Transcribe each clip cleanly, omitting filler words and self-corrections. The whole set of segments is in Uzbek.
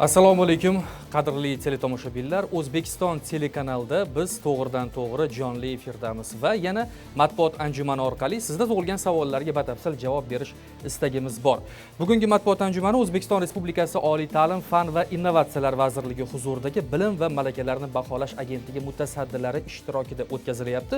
Assalomu alaykum, qadrli teletomoshabinlar! O'zbekiston telekanalida biz to'g'ridan to'g'ri jonli efirdamiz va yana matbuot anjumani orqali sizda tug'ilgan savollarga batafsil javob berish istagimiz bor. Bugungi matbuot anjumani O'zbekiston Respublikasi Oliy ta'lim, fan va innovatsiyalar vazirligi huzuridagi Bilim va malakalarni baholash agentligi mutasaddilari ishtirokida o'tkazilyapti.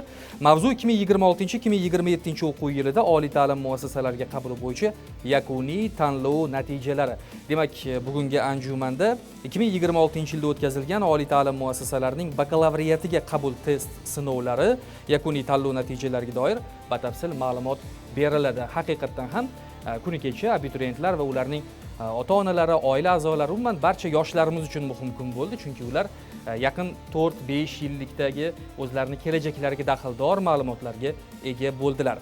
Mavzu: 2026-2027 o'quv yilida oliy ta'lim muassasalariga qabul bo'yicha yakuniy tanlov natijalari. Demak, bugungi anjumanda 2026 yilda o'tkazilgan oliy ta'lim muassasalarining bakalavriatiga qabul test sinovlari yakuniy tanlov natijalariga doir batafsil ma'lumot beriladi. Haqiqatdan ham, kuni kecha abituriyentlar va ularning ota onalari, oila a'zolari, umuman barcha yoshlarimiz uchun muhim kun bo'ldi, chunki ular yaqin 4-5 yillikdagi o'zlarini kelajaklariga daxldor ma'lumotlarga ega bo'ldilar.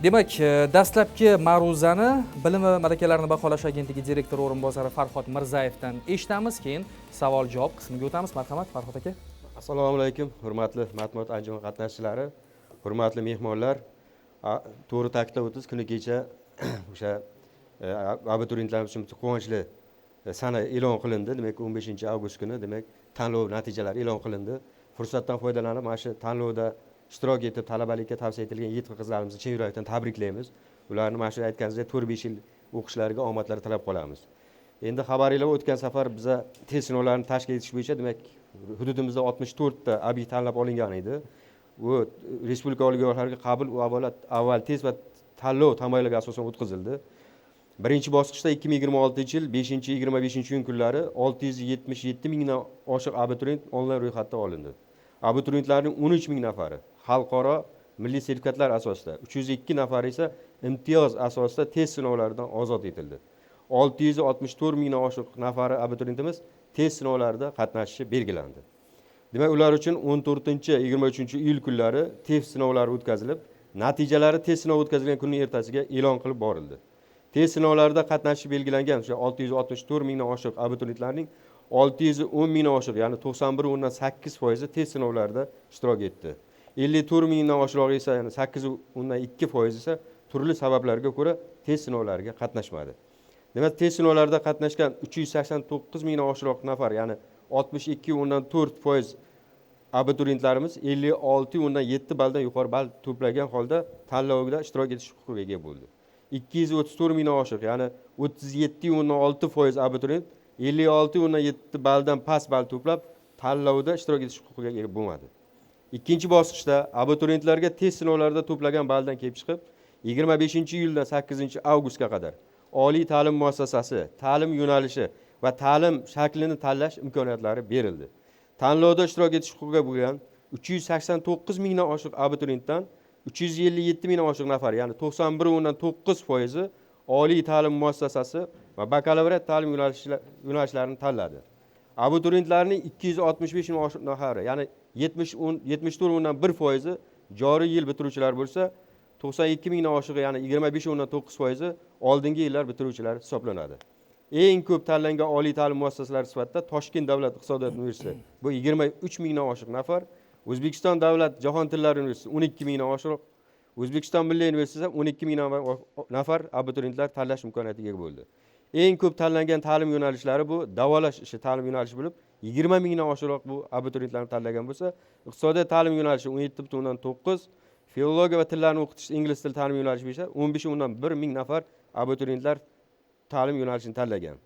Demak, dastlabki ma'ruzani Bilim va malakalarni baholash agentligi direktori o'rinbosari Farhod Mirzayevdan eshitamiz, keyin savol javob qismiga o'tamiz. Marhamat, Farhod aka. Assalomu alaykum, hurmatli matbuot anjumani qatnashchilari, hurmatli mehmonlar. To'g'ri ta'kidlab o'tdingiz, kuni kecha o'sha abituriyentlarimiz uchun quvonchli sana e'lon qilindi. Demak, 15 avgust kuni, demak, tanlov natijalari e'lon qilindi. Fursatdan foydalanib, mana shu tanlovda ishtirok etib, talabalikka tavsiya etilgan yigit va qizlarimizni chin yurakdan tabriklaymiz. Ularni mana shu aytganingizdek 4-5 yil o'qishlariga omadlar tilab qolamiz. Endi xabaringlar, o'tgan safar biza test sinovlarini tashkil etish bo'yicha, demak, hududimizda 64 ta obyekt tanlab olingan edi. U respublika oliygohlariga qabul u avval avval test va tanlov tamoyillariga asosan o'tkazildi. Birinchi bosqichda 2026-yil 5-25 iyun kunlari 677 mingdan oshiq abituriyent onlayn ro'yxatda olindi. Abituriyentlarning 13 ming nafari xalqaro milliy sertifikatlar asosida, 302 nafari esa imtiyoz asosida test sinovlaridan ozod etildi. 664 mingdan oshiq nafari abituriyentimiz test sinovlarida qatnashishi belgilandi. Demak, ular uchun 14-23 iyul kunlari test sinovlari o'tkazilib, natijalari test sinovi o'tkazilgan kunning ertasiga e'lon qilib borildi. Test sinovlarida qatnashishi belgilangan o'sha 664 mingdan oshiq abituriyentlarning 610 mingdan oshiq, ya'ni 91,8 foizi test sinovlarida ishtirok etdi. 54 mingdan oshiqrog'i esa, ya'ni 8,2 foiz esa turli sabablarga ko'ra test sinovlariga qatnashmadi. Demak, test sinovlarida qatnashgan 389 mingdan oshiqroq nafar, ya'ni 62,4 foiz abituriyentlarimiz 56,7 balldan yuqori ball to'plagan holda tanlovda ishtirok etish huquqiga ega bo'ldi. 234 mingdan oshiq, ya'ni 37,6 foiz abituriyent 56,7 balldan past ball to'plab, tanlovda ishtirok etish huquqiga ega bo'lmadi. Ikkinchi bosqichda abituriyentlarga test sinovlarida to'plagan balldan kelib chiqib, 25-iyuldan 8 avgustga qadar oliy ta'lim muassasasi, ta'lim yo'nalishi va ta'lim shaklini tanlash imkoniyatlari berildi. Tanlovda ishtirok etish huquqiga bo'lgan 389 mingdan oshiq abituriyentdan 357 mingdan oshiq nafar, ya'ni 91,9 foizi oliy ta'lim muassasasi va bakalavriat ta'lim yo'nalishlarini tanladi. Abituriyentlarning 265 ming oshiq nafari, ya'ni 74,1 foizi joriy yil bitiruvchilari bo'lsa, 92 mingdan oshig'i, ya'ni 25,9 foizi oldingi yillar bitiruvchilari hisoblanadi. Eng ko'p tanlangan oliy ta'lim muassasalari sifatida Toshkent davlat iqtisodiyot universiteti, bu 23 mingdan oshiq nafar, O'zbekiston davlat jahon tillari universiteti 12 mingdan oshiq, O'zbekiston milliy universiteti 12 ming nafar abituriyentlar tanlash imkoniyatiga ega bo'ldi. Eng ko'p tanlangan ta'lim yo'nalishlari bu davolash ishi ta'lim yo'nalishi bo'lib, 20 mingdan oshiqroq bu abituriyentlarni tanlagan bo'lsa, iqtisodiyot ta'lim yo'nalishi 17,9, filologiya va tillarni o'qitish ingliz tili ta'lim yo'nalishi bo'yicha 15,1 ming nafar abituriyentlar ta'lim yo'nalishini tanlagan.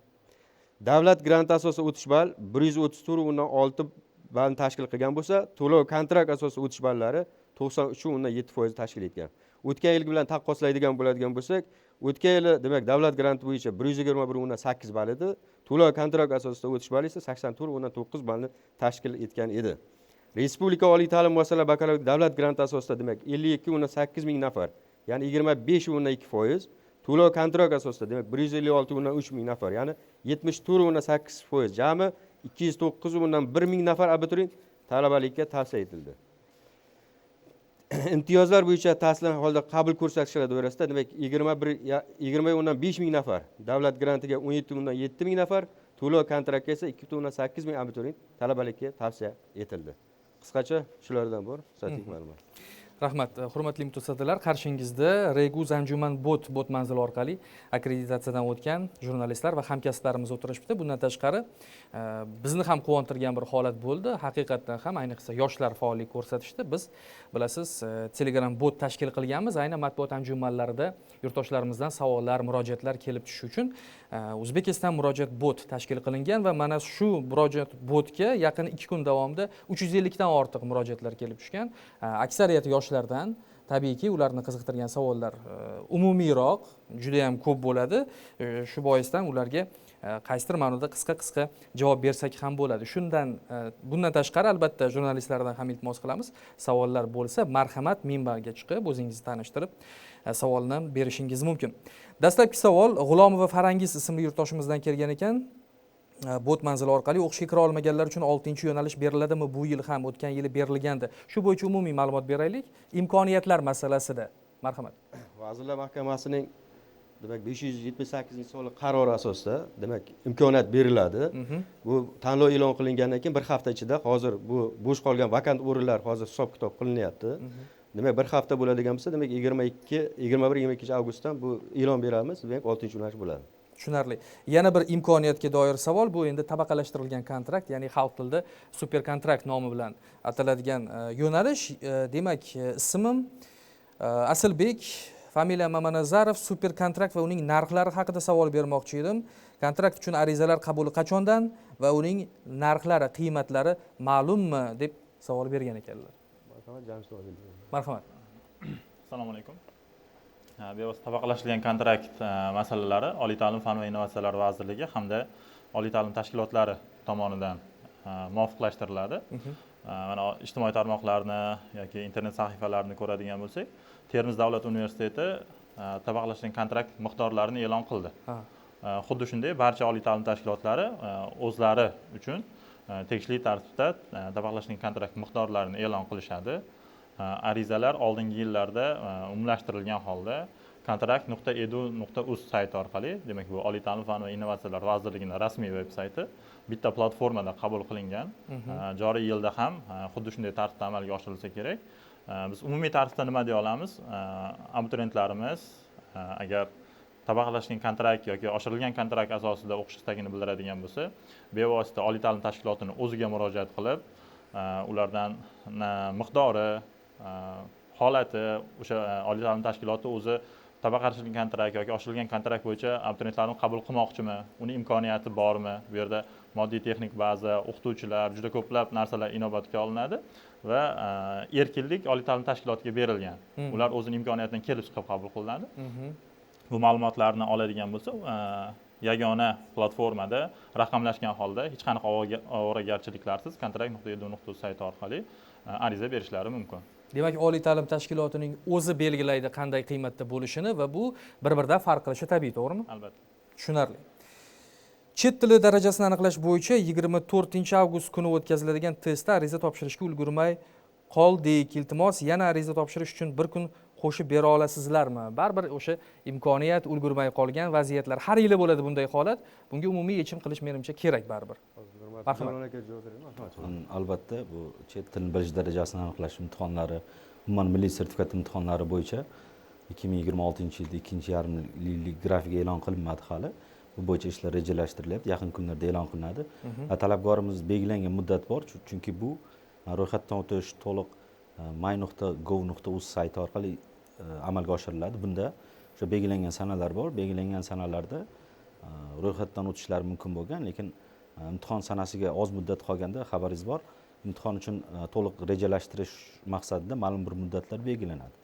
Davlat granti asosida o'tish ball 134,6 ballni tashkil qilgan bo'lsa, to'lov kontrakt asosida o'tish ballari 93,7 foiz tashkil etgan. O'tgan yil bilan taqqoslaydigan bo'ladigan bo'lsak, o'tgan yili, demak, davlat granti bo'yicha 121,8 ball edi, to'lov kontrakt asosida o'tish balli esa 84,9 ballni tashkil etgan edi. Respublika oliy ta'lim muassasalari bakalavriat davlat granti asosida, demak, 52,8 ming nafar, ya'ni 25,2 foiz, to'lov kontrakt asosida, demak, 156,3 ming nafar, ya'ni 74,8 foiz, jami 209,1 ming nafar abituriyent talabalikka tavsiya etildi. Imtiyozlar bo'yicha taslim holda qabul ko'rsatkichlari doirasida, demak, 20,5 ming nafar davlat grantiga, 17,7 ming nafar to'lov kontraktga esa 2,8 ming abituriyent talabalikka tavsiya etildi. Qisqacha shulardan bor statistik ma'lumot. Rahmat, hurmatli mutasaddilar, qarshingizda Reguz Anjuman bot manzili orqali akkreditatsiyadan o'tgan jurnalistlar va hamkasblarimiz o'tirishibdi. Bundan tashqari, bizni ham quvontirgan bir holat bo'ldi. Haqiqatdan ham, ayniqsa yoshlar faollik ko'rsatishdi. Biz, bilasiz, Telegram bot tashkil qilganmiz. Aynan matbuot anjumanlarida yurtdoshlarimizdan savollar, murojaatlar kelib tushishi uchun O'zbekiston murojaat bot tashkil qilingan va mana shu murojaat botga yaqin 2 kun davomida 350 dan ortiq murojaatlar kelib tushgan. Aksariyati yoshlardan, tabiiyki, ularni qiziqtirgan savollar umumiyroq, juda yam ko'p bo'ladi. Shu boisdan ularga qaysidir ma'noda qisqa qisqa javob bersak ham bo'ladi. Bundan tashqari, albatta, jurnalistlardan ham iltimos qilamiz, savollar bo'lsa, marhamat, minbarga chiqib, o'zingizni tanishtirib, savolni berishingiz mumkin. Dastlabki savol G'ulomova Farangiz ismli yurtdoshimizdan kelgan ekan bot manzili orqali. O'qishga kira olmaganlar uchun oltinchi yo'nalish beriladimi bu yil ham? O'tgan yili berilgandi. Shu bo'yicha umumiy ma'lumot beraylik imkoniyatlar masalasida, marhamat. Vazirlar Mahkamasining, demak, 578-sonli qarori asosida, demak, imkoniyat beriladi. Bu tanlov e'lon qilingandan keyin bir hafta ichida. Hozir bu bo'sh qolgan vakant o'rinlar hozir hisob kitob qilinyapti. Demak, bir hafta bo'ladigan bo'lsa, demak, 22, 21, 22 avgustdan bu e'lon beramiz, demak, oltinchi yo'nalish bo'ladi. Tushunarli. Yana bir imkoniyatga doir savol. Bu endi tabaqalashtirilgan kontrakt, ya'ni xalq tilida super kontrakt nomi bilan ataladigan yo'nalish. Demak, ismim Asilbek, familiyam Mamanazarov. Super kontrakt va uning narxlari haqida savol bermoqchi edim. Kontrakt uchun arizalar qabuli qachondan va uning narxlari, qiymatlari ma'lummi, deb savol bergan ekanlar. Marhamat, Jamshid Odilov. Marhamat. Assalomu alaykum. Bevosita tabaqalashtirilgan kontrakt masalalari Oliy ta'lim, fan va innovatsiyalar vazirligi hamda oliy ta'lim tashkilotlari tomonidan muvofiqlashtiriladi. Mana ijtimoiy tarmoqlarni yoki internet sahifalarini ko'radigan bo'lsak, Termiz davlat universiteti tabaqalashtirilgan kontrakt miqdorlarini e'lon qildi. Xuddi shunday barcha oliy ta'lim tashkilotlari o'zlari uchun tegishli tartibda tabaqalashtirilgan kontrakt miqdorlarini e'lon qilishadi. Arizalar oldingi yillarda umumlashtirilgan holda kontrakt.edu.uz sayti orqali, demak, bu Oliy ta'lim, fan va innovatsiyalar vazirligining rasmiy veb sayti, bitta platformada qabul qilingan. Joriy yilda ham xuddi shunday tartibda amalga oshirilsa kerak. Biz umumiy tartibda nima deya olamiz? Abituriyentlarimiz agar tabaqalashgan kontrakt yoki oshirilgan kontrakt asosida o'qish istagini bildiradigan bo'lsa, bevosita oliy ta'lim tashkilotini o'ziga murojaat qilib, ulardan miqdori, holati, o'sha oliy ta'lim tashkiloti o'zi tabaqalashtirilgan kontrakt yoki oshirilgan kontrakt bo'yicha abituriyentlarni qabul qilmoqchimi, uni imkoniyati bormi, bu yerda moddiy texnik baza, o'qituvchilar, juda ko'plab narsalar inobatga olinadi va erkinlik oliy ta'lim tashkilotiga berilgan. Ular o'zini imkoniyatidan kelib chiqib qabul qilinadi. Bu ma'lumotlarni oladigan bo'lsa, yagona platformada raqamlashgan holda, hech qanaqa ovoragarchiliklarsiz kontrakt.edu.uz sayti orqali ariza berishlari mumkin. Demak, oliy ta'lim tashkilotining o'zi belgilaydi qanday qiymatda bo'lishini va bu bir biridan farq qilishi tabiiy, to'g'rimi? Albatta. Tushunarli. Chet tili darajasini aniqlash bo'yicha 24 avgust kuni o'tkaziladigan testda ariza topshirishga ulgurmay qoldik. Iltimos, yana ariza topshirish uchun bir kun qo'shib bera olasizlarmi? Baribir o'sha imkoniyat ulgurmay qolgan vaziyatlar har yili bo'ladi bunday holat. Bunga umumiy yechim qilish, menimcha, kerak baribir. Marhamat. Jamol aka javob beradi, marhamat. Albatta, bu chet tilini bilish darajasini aniqlash imtihonlari, umuman milliy sertifikat imtihonlari bo'yicha 2026-yilda ikkinchi yarim yillik grafik e'lon qilinmadi hali. Bu bo'yicha ishlar rejalashtirilyapti, yaqin kunlarda e'lon qilinadi. Talabgorimiz belgilangan muddat bor, chunki bu ro'yxatdan o'tish to'liq my.gov.uz sayti orqali amalga oshiriladi. Bunda o'sha belgilangan sanalar bor, belgilangan sanalarda ro'yxatdan o'tishlari mumkin bo'lgan, lekin imtihon sanasiga oz muddat qolganda, xabaringiz bor, imtihon uchun to'liq rejalashtirish maqsadida ma'lum bir muddatlar belgilanadi.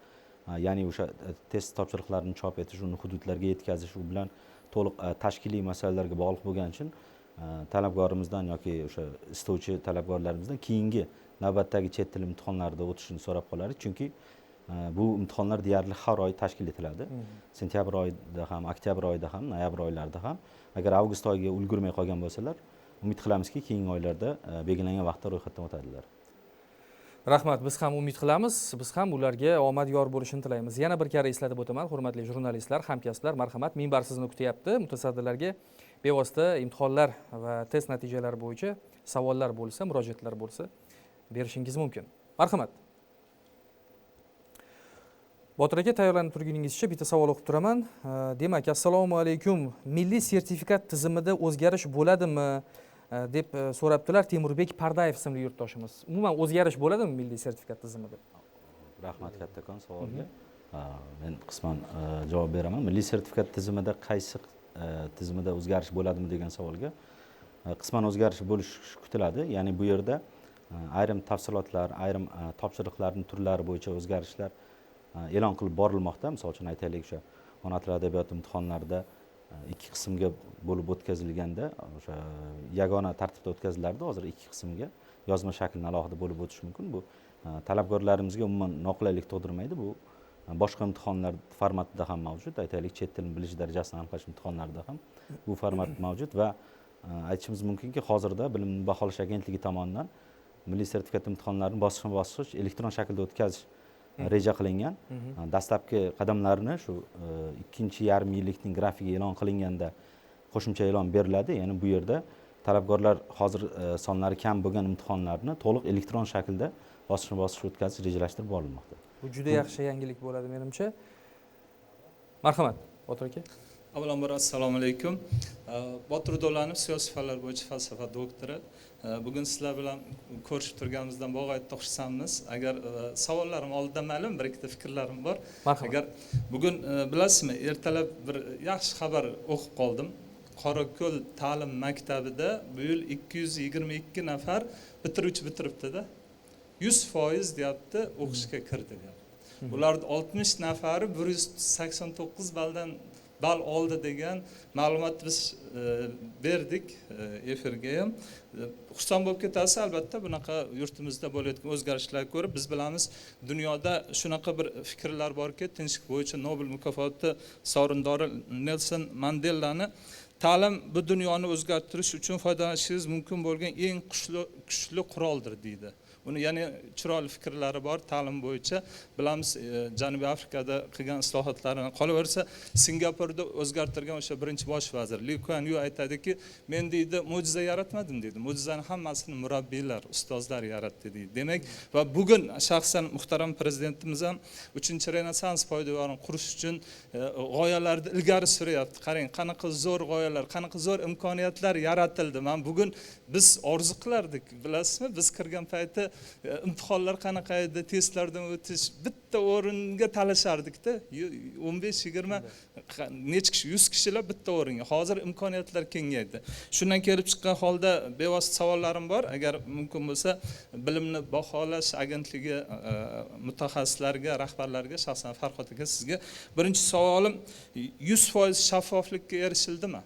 Ya'ni o'sha test topshiriqlarini chop etish, uni hududlarga yetkazish, u bilan to'liq tashkiliy masalalarga bog'liq bo'lgani uchun talabgorimizdan yoki o'sha istovchi talabgorlarimizdan keyingi navbatdagi chet tili imtihonlarida o'tishini so'rab qolardik, chunki bu imtihonlar deyarli har oy tashkil etiladi, sentyabr oyida ham, oktyabr oyida ham, noyabr oylarida ham. Agar avgust oyiga ulgurmay qolgan bo'lsalar, umid qilamizki, keyingi oylarda belgilangan vaqtda ro'yxatdan o'tadilar. Rahmat, biz ham umid qilamiz, biz ham ularga omad yor bo'lishini tilaymiz. Yana bir karra eslatib o'taman, hurmatli jurnalistlar, hamkasblar, marhamat, minbar sizni kutyapti. Mutasaddilarga bevosita imtihonlar va test natijalari bo'yicha savollar bo'lsa, murojaatlar bo'lsa, berishingiz mumkin. Marhamat. Botir aka, tayyorlanib turguningizcha bitta savol o'qib turaman. Demak, assalomu alaykum, milliy sertifikat tizimida o'zgarish bo'ladimi, deb so'rabdilar Temurbek Pardayev ismli yurtdoshimiz. Umuman o'zgarish bo'ladimi milliy sertifikat tizimida? Rahmat kattakon savolga. Men qisman javob beraman. Milliy sertifikat tizimida qaysi tizimida o'zgarish bo'ladimi degan savolga qisman o'zgarish bo'lishi kutiladi. Ya'ni bu yerda ayrim tafsilotlar, ayrim topshiriqlarning turlari bo'yicha o'zgarishlar e'lon qilib borilmoqda. Misol uchun, aytaylik, o'sha ona tili, adabiyoti imtihonlarida ikki qismga bo'lib o'tkazilganda, o'sha yagona tartibda o'tkazilardi, hozir ikki qismga, yozma shaklini alohida bo'lib o'tishi mumkin. Bu talabgorlarimizga umuman noqulaylik tug'dirmaydi. Bu boshqa imtihonlar formatida ham mavjud. Aytaylik, chet tilini bilish darajasini aniqlash imtihonlarida ham bu format mavjud va aytishimiz mumkinki, hozirda Bilimni baholash agentligi tomonidan milliy sertifikat imtihonlarini bosqichma bosqich elektron shaklda o'tkazish reja qilingan. Dastlabki qadamlarni shu ikkinchi yarim yillikning grafigi e'lon qilinganda qo'shimcha e'lon beriladi. Ya'ni bu yerda talabgorlar hozir sonlari kam bo'lgan imtihonlarni to'liq elektron shaklda bosqichma bosqich o'tkazish rejalashtirib borilmoqda. Bu juda yaxshi yangilik bo'ladi menimcha. Marhamat, Botir aka. Avvalambor, assalomu alaykum. Botir Do'lanov, siyosiy fanlar bo'yicha falsafa doktori. Bugun sizlar bilan ko'rishib turganimizdan bag'oyatda xursandmiz. Agar savollarim oldindan ma'lum, bir ikkita fikrlarim bor. Marhamat. Agar bugun bilasizmi, ertalab bir yaxshi xabar o'qib qoldim. Qorako'l ta'lim maktabida bu yil 222 nafar bitiruvchi bitiribdida. 100% deyapti, o'qishga kirdi deyapti. Ularni 60 nafari 189 balldan ball oldi degan ma'lumotni biz berdik efirga ham. Xursand bo'lib ketasiz albatta bunaqa yurtimizda bo'layotgan o'zgarishlarni ko'rib. Biz bilamiz, dunyoda shunaqa bir fikrlar borki, tinchlik bo'yicha Nobel mukofoti sovrindori Nelson Mandelani "Ta'lim bu dunyoni o'zgartirish uchun foydalanishingiz mumkin bo'lgan eng kuchli quroldir" deydi. Uni ya'ni chiroyli fikrlari bor ta'lim bo'yicha. Bilamiz, Janubiy Afrikada qilgan islohotlarini, qolaversa Singapurda o'zgartirgan o'sha birinchi bosh vazir Li Kuan Yu aytadiki, "Men", deydi, "mo'jiza yaratmadim", deydi, "mo'jizani hammasini murabbiylar, ustozlar yaratdi", deydi. Demak, va bugun shaxsan muhtaram prezidentimiz ham uchinchi renessans poydevorini qurish uchun g'oyalarni ilgari suryapti. Qarang, qanaqa zo'r g'oyalar, qanaqa zo'r imkoniyatlar yaratildi. Man bugun biz orzu qilardik, bilasizmi, biz kirgan payti imtihonlar qanaqa edi, testlardan o'tish, bitta o'ringa talashardikda, 15, 20, necha kishi, 100 kishilar bitta o'ringa. Hozir imkoniyatlar kengaydi. Shundan kelib chiqqan holda bevosita savollarim bor. Agar mumkin bo'lsa, Bilimni baholash agentligi mutaxassislariga, rahbarlariga, shaxsan Farhod aka, sizga birinchi savolim: 100% shaffoflikka erishildimi?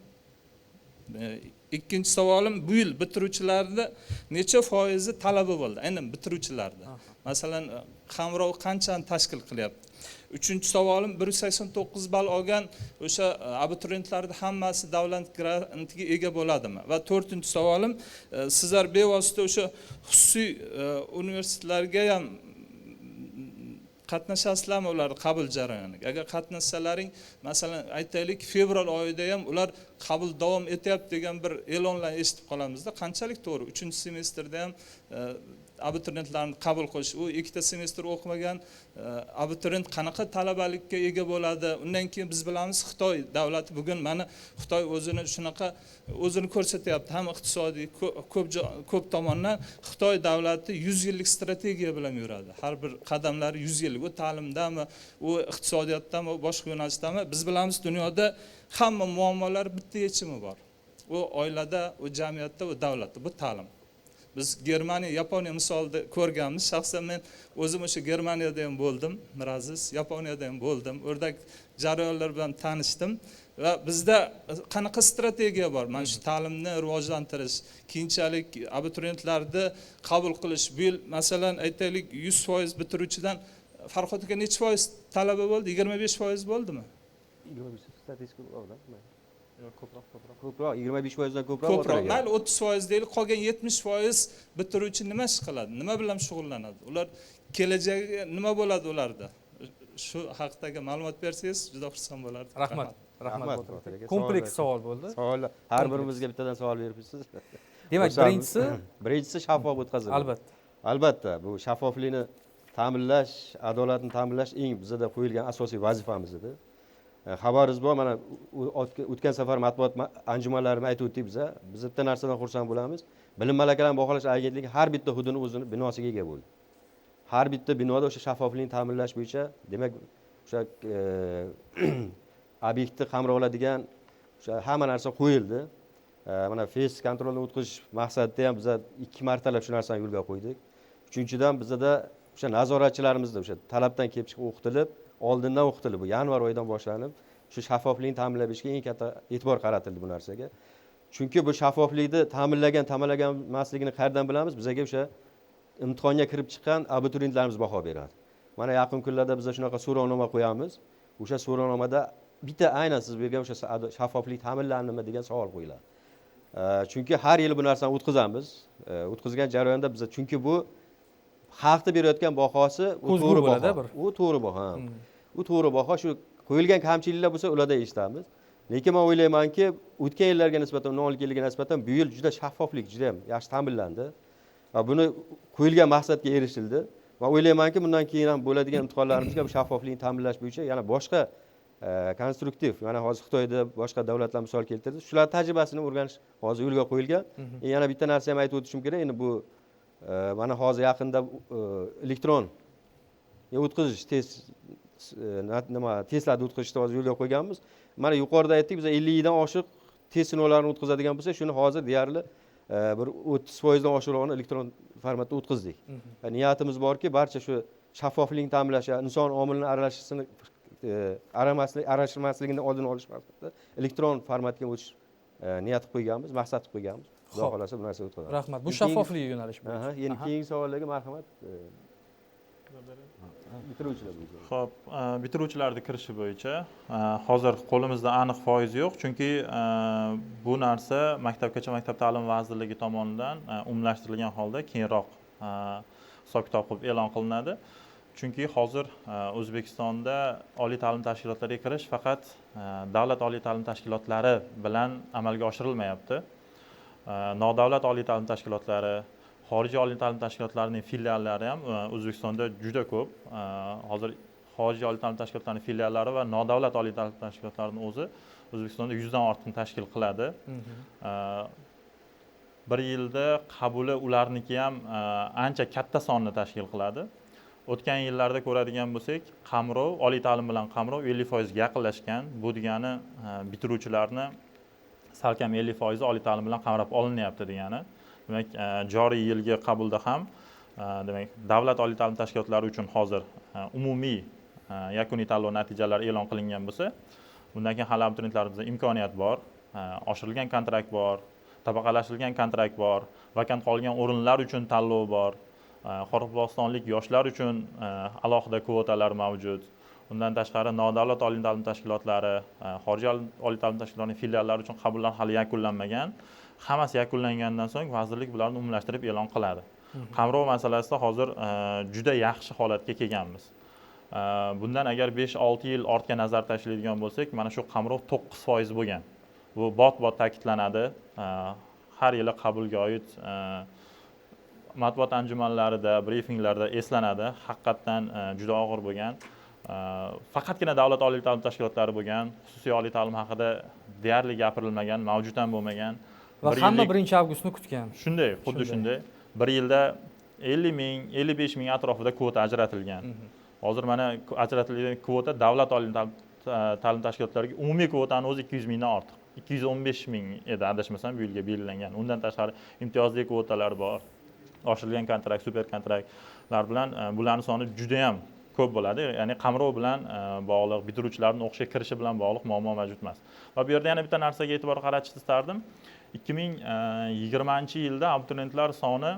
Ikkinchi savolim: bu yil bitiruvchilarni necha foizi talaba bo'ldi, aynan bitiruvchilarda, masalan, qamrov qanchani tashkil qilyapti? Uchinchi savolim: 189 ball olgan o'sha abituriyentlarni hammasi davlat grantiga ega bo'ladimi? Va to'rtinchi savolim: sizlar bevosita o'sha xususiy universitetlarga ham qatnashasizlarmi ularni qabul jarayoniga? Agar qatnashsalaring, masalan, aytaylik, fevral oyida ham ular qabul davom etyapti degan bir e'lonlarni eshitib qolamizda, qanchalik to'g'ri? Uchinchi semestrda ham abituriyentlarni qabul qilish, u ikkita semestr o'qimagan abituriyent qanaqa talabalikka ega bo'ladi? Undan keyin biz bilamiz, Xitoy davlati bugun, mana, Xitoy o'zini shunaqa o'zini ko'rsatyapti, ham iqtisodiy, ko'p tomondan. Xitoy davlati 100 yillik strategiya bilan yuradi, har bir qadamlari 100 yillik, u ta'limdami, u iqtisodiyotdami, u boshqa yo'nalishdami. Biz bilamiz, dunyoda hamma muammolar bitta yechimi bor: u oilada, u jamiyatda, u davlatda, bu ta'lim. Biz Germaniya, Yaponiya misolida ko'rganmiz. Shaxsan men o'zim o'sha Germaniyada ham bo'ldim, Miraziz, Yaponiyada ham bo'ldim, u yerdagi jarayonlar bilan tanishdim. Va bizda qanaqa strategiya bor mana shu ta'limni rivojlantirish, keyinchalik abituriyentlarni qabul qilish? Bu yil, masalan, aytaylik, 100% bitiruvchidan, Farhod aka, nechi foiz talaba bo'ldi? 25% bo'ldimi? 25 statistika borda. Yo'q, ko'proq, ko'proq. Ko'proq, 25%dan ko'proq. Ko'proq. O'tirgan. Mayli, 30% deylik. Qolgan 70% bitiruvchi nima ish qiladi, nima bilan shug'ullanadi, ular kelajagi nima bo'ladi ularda? Shu haqidagi ma'lumot bersangiz, juda xursand bo'lardik. Rahmat, rahmat. Rahmat, Botir Botir aka. aka. Kompleks Savol savol bo'ldi. Savollar, har birimizga bittadan savol beribsiz. Demak, Xursandmiz. birinchisi? Birinchisi, shaffof o'tkazildi. Albatta. Albatta, bu shaffoflikni Ta'minlash, adolatni ta'minlash eng bizada qo'yilgan asosiy vazifamiz edi. Xabaringiz bor, mana o'tgan safar matbuot anjumanlarida aytib o'tdik biza. Biz bitta narsadan xursand bo'lamiz. Bilim malakalarni baholash agentligi har bitta hududni o'zini binosiga ega bo'ldi. Har bitta binoda o'sha shaffoflikni ta'minlash bo'yicha, demak, o'sha obyektni qamrab oladigan o'sha hamma narsa qo'yildi. Mana фейс-контроль ni o'tkazish maqsadida ham biza 2 martalab shu narsani yo'lga qo'ydik. Uchinchidan, bizada o'sha nazoratchilarimizda o'sha talabdan kelib chiqib o'qitilib, oldindan o'qitilib, bu yanvar oyidan boshlanib, shu shaffoflikni ta'minlab berishga eng katta e'tibor qaratildi bu narsaga. Chunki bu shaffoflikni ta'minlagan, ta'minlagan emasligini qayerdan bilamiz? Bizaga o'sha imtihonga kirib chiqqan abituriyentlarimiz baho beradi. Mana yaqin kunlarda biz shunaqa so'rovnoma qo'yamiz. O'sha so'rovnomada bitta aynan siz bergan o'sha shaffoflik ta'minlandimi degan savol qo'yiladi. Chunki har yili bu narsani o'tkazamiz. O'tkazgan jarayonda biza, chunki bu xalqni berayotgan bahosi u Ko'zgu to'g'ri bo'ladi baho. Bir. U to'g'ri baho, ha. U to'g'ri baho. Shu qo'yilgan kamchiliklar bo'lsa, ularda eshitamiz. Lekin men o'ylaymanki, o'tgan yillarga nisbatan, 10 yilga nisbatan bu yil juda shaffoflik juda ham yaxshi ta'minlandi. Va buni qo'yilgan maqsadga erishildi. Va o'ylaymanki, bundan keyin ham bo'ladigan imtihonlarimizga bu shaffoflikni ta'minlash bo'yicha yana boshqa konstruktiv, mana hozir Xitoyda, boshqa davlatlar misol keltirdi. Shular tajribasini o'rganish hozir yo'lga qo'yilgan. Yana bitta narsa ham aytib o'tishim kerak. Endi bu mana hozir yaqinda elektron o'tkazish test nima, testlarni o'tkazishni hozir yo'lga qo'yganmiz. Mana yuqorida aytdik, biz 50 dan oshiq test sinovlarini o'tkazadigan bo'lsak, shuni hozir deyarli bir 30% dan oshiqrog'ini elektron formatda o'tkazdik. Niyatimiz borki, barcha shu shaffoflikni ta'minlash, inson omilini aralashishini aramaslik, aralashmasligini oldini olish maqsadida elektron formatga o'tish niyat qilib qo'yganmiz, maqsad qilib qo'yganmiz. Xudo Xo'p. xohlasa, bu narsa o'tkazamiz. Rahmat. Bu Endi shaffoflik yo'nalishi bo'yicha. Aha, endi keyingi savollarga marhamat. Bitiruvchilar bo'yicha. Xo'p, bitiruvchilarni kirishi bo'yicha hozir qo'limizda aniq foiz yo'q, chunki bu narsa Maktabgacha maktab ta'limi vazirligi tomonidan umumlashtirilgan holda keyinroq hisob kitob qilib e'lon qilinadi. Chunki hozir O'zbekistonda oliy ta'lim tashkilotlariga kirish faqat davlat oliy ta'lim tashkilotlari bilan amalga oshirilmayapti. Nodavlat oliy ta'lim tashkilotlari, xorijiy oliy ta'lim tashkilotlarining filiallari ham O'zbekistonda juda ko'p. Hozir xorijiy oliy ta'lim tashkilotlarining filiallari va nodavlat oliy ta'lim tashkilotlarining o'zi O'zbekistonda 100 dan ortiqni tashkil qiladi. Bir yilda qabuli ularniki ham ancha katta sonni tashkil qiladi. O'tgan yillarda ko'radigan bo'lsak, qamrov, oliy ta'lim bilan qamrov 50% ga yaqinlashgan. Bu degani bitiruvchilarni salkam 50% oliy ta'lim bilan qamrab olinyapti degani. Demak, joriy yilgi qabulda ham demak, davlat oliy ta'lim tashkilotlari uchun hozir umumiy yakuniy tanlov natijalari e'lon qilingan bo'lsa, bundan keyin hali abituriyentlarimizda imkoniyat bor, oshirilgan kontrakt bor, tabaqalashtirilgan kontrakt bor, vakant qolgan o'rinlar uchun tanlov bor, qoraqalpog'istonlik yoshlar uchun alohida kvotalar mavjud. Undan tashqari, nodavlat oliy ta'lim tashkilotlari, xorijiy oliy ta'lim tashkilotlarining filiallari uchun qabullar hali yakunlanmagan. Hammasi yakunlangandan so'ng vazirlik bularni umumlashtirib e'lon qiladi. Qamrov masalasida hozir juda yaxshi holatga kelganmiz. Bundan agar 5-6 yil ortga nazar tashlaydigan bo'lsak, mana shu qamrov 9% bo'lgan. Bu bot bot ta'kidlanadi. Har yili qabulga oid matbuot anjumanlarida, brifinglarda eslanadi. Haqiqatdan juda og'ir bo'lgan. Faqatgina davlat oliy ta'lim tashkilotlari bo'lgan, xususiy oliy ta'lim haqida deyarli gapirilmagan, mavjud ham bo'lmagan. Va Bir hamma yillik 1-avgustni kutgan. Shunday, xuddi Shunday. shunday. Bir yilda 50 ming, 55 ming atrofida kvota ajratilgan. Hozir mana ajratilgan kvota davlat oliy ta'lim tashkilotlariga umumiy kvotani o'zi 200 mingdan ortiq. 215 ming edi, adashmasam, bu yilga belgilangan. Undan tashqari imtiyozli kvotalar bor. Oshirilgan kontrakt, super kontraktlar bilan bularning soni juda ham ko'p bo'ladi. Ya'ni qamrov bilan bog'liq, bitiruvchilarning o'qishga kirishi bilan bog'liq muammo mavjud emas. Va bu yerda yana bitta narsaga e'tibor qaratishni istardim. 2020 yilda abituriyentlar soni,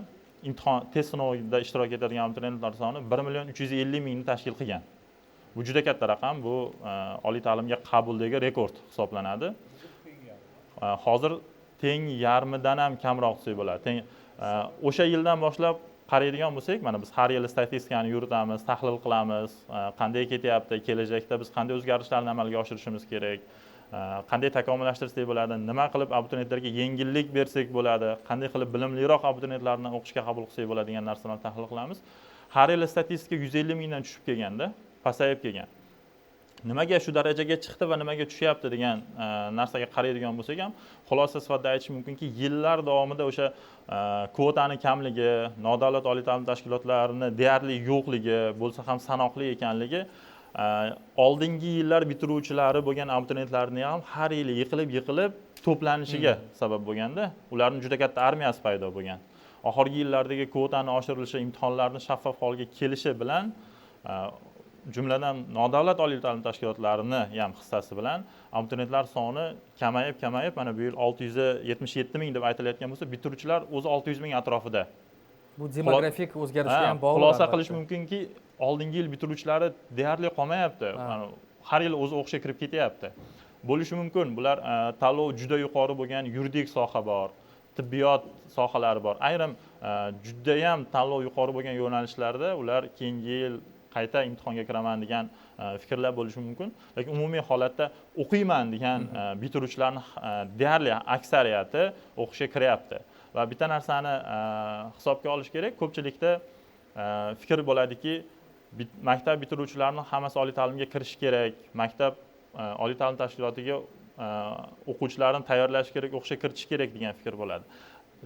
imtihon test sinovida ishtirok etadigan abituriyentlar soni 1 million 350 mingni tashkil qilgan. Bu juda katta raqam, bu oliy ta'limga qabuldagi rekord hisoblanadi. Hozir teng yarmidan ham kamroq desak bo'ladi. Teng o'sha yildan boshlab qaraydigan bo'lsak, mana biz har yili statistikani yuritamiz, tahlil qilamiz, qanday ketyapti, kelajakda biz qanday o'zgarishlarni amalga oshirishimiz kerak, qanday takomillashtirsak bo'ladi, nima qilib abituriyentlarga yengillik bersak bo'ladi, qanday qilib bilimliroq abituriyentlarni o'qishga qabul qilsak bo'ladi degan narsalarni tahlil qilamiz. Har yili statistika 150 mingdan tushib kelganda, pasayib kelgan. Nimaga shu darajaga chiqdi va nimaga tushyapti degan narsaga qaraydigan bo'lsak ham, xulosa sifatida aytish mumkinki, yillar davomida o'sha kvotani kamligi, nodavlat oliy ta'lim tashkilotlarini deyarli yo'qligi, bo'lsa ham sanoqli ekanligi, oldingi yillar bitiruvchilari bo'lgan abituriyentlarni ham har yili yiqilib yiqilib to'planishiga sabab bo'lganda, ularni juda katta armiyasi paydo bo'lgan. Oxirgi yillardagi kvotani oshirilishi, imtihonlarni shaffof holga kelishi bilan, jumladan nodavlat oliy ta'lim tashkilotlarini ham hissasi bilan abituriyentlar soni kamayib kamayib, mana bu yil 677 ming deb aytilayotgan bo'lsa, bitiruvchilar o'zi 600 ming atrofida. Bu demografik o'zgarishga ham bog'liq. Xulosa albatta. qilish mumkinki, oldingi yil bitiruvchilari deyarli qolmayapti. Mana har yili o'zi o'qishga kirib ketyapti. Bo'lishi mumkin, bular tanlov juda yuqori bo'lgan yuridik soha bor, tibbiyot sohalari bor, ayrim judayam tanlov yuqori bo'lgan yo'nalishlarda ular keyingi yil qayta imtihonga kiraman degan fikrlar bo'lishi mumkin. Lekin umumiy holatda o'qiyman degan bitiruvchilarni deyarli aksariyati o'qishga kiryapti. Va bitta narsani hisobga olish kerak: ko'pchilikda fikr bo'ladiki, maktab bitiruvchilarini hammasi oliy ta'limga kirishi kerak, maktab oliy ta'lim tashkilotiga o'quvchilarni tayyorlash kerak, o'qishga kiritish kerak degan fikr bo'ladi.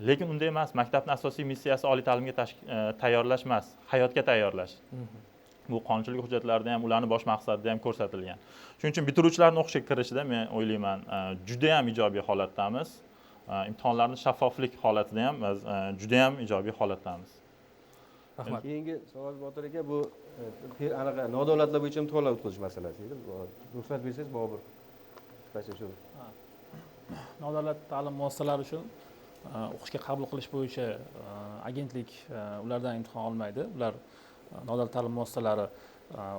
Lekin unday emas. Maktabni asosiy missiyasi oliy ta'limga tayyorlash emas, hayotga tayyorlash. Bu qonunchilik hujjatlarida ham, ularni bosh maqsadida ham ko'rsatilgan. Shuning uchun bitiruvchilarni o'qishga kirishida, men o'ylayman, judayam ijobiy holatdamiz. Imtihonlarni shaffoflik holatida ham biz judayam ijobiy holatdamiz. Rahmat. Keyingi savol, Botir aka, bu anaqa nodavlatlar bo'yicha imtihonlar o'tkazish masalasi edi. Ruxsat bersangiz, Bobur, qisqacha shu. Nodavlat ta'lim muassasalari uchun o'qishga qabul qilish bo'yicha agentlik ulardan imtihon olmaydi. Ular, nodavlat ta'lim muassasalari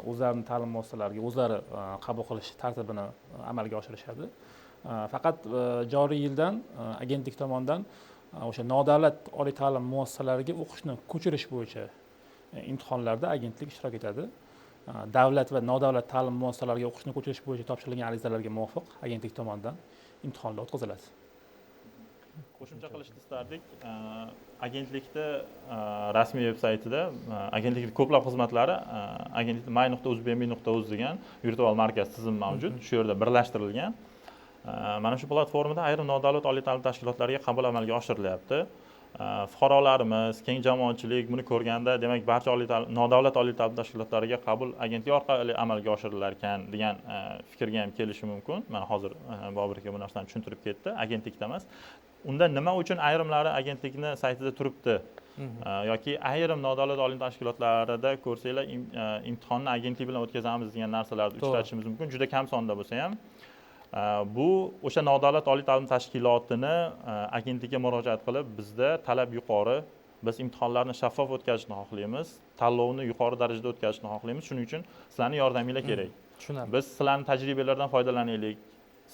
o'zlarini ta'lim muassasalariga o'zlari qabul qilish tartibini amalga oshirishadi. Faqat joriy yildan agentlik tomonidan o'sha nodavlat oliy ta'lim muassasalariga o'qishni ko'chirish bo'yicha imtihonlarda agentlik ishtirok etadi. Davlat va nodavlat ta'lim muassasalariga o'qishni ko'chirish bo'yicha topshirilgan arizalarga muvofiq agentlik tomonidan imtihonlar o'tkaziladi. Qo'shimcha qilishni istardik. Agentlikda rasmiy veb saytida agentlikni ko'plab xizmatlari, agentlikda my.uzbmb.uz degan virtual markaz tizimi mavjud, shu yerda birlashtirilgan. Mana shu platformada ayrim nodavlat oliy ta'lim tashkilotlariga qabul amalga oshirilyapti. Fuqarolarimiz, keng jamoatchilik buni ko'rganda, demak, barcha oliy ta'lim, nodavlat oliy ta'lim tashkilotlariga qabul agentlik orqali amalga oshirilar ekan degan fikrga ham kelishi mumkin. Mana hozir Bobur aka bu narsani tushuntirib ketdi, agentlikda emas. Unda nima uchun ayrimlari agentlikni saytida turibdi yoki ayrim nodavlat oliy tashkilotlarida ko'rsanglar, imtihonni agentlik bilan o'tkazamiz degan narsalarni uchratishimiz mumkin, juda kam sonda bo'lsa ham. Bu o'sha nodavlat oliy ta'lim tashkilotini agentlikka murojaat qilib, bizda talab yuqori, biz imtihonlarni shaffof o'tkazishni xohlaymiz, tanlovni yuqori darajada o'tkazishni xohlaymiz, shuning uchun sizlarni yordaminglar kerak, Tushunarli. biz sizlarni tajribalardan foydalanaylik,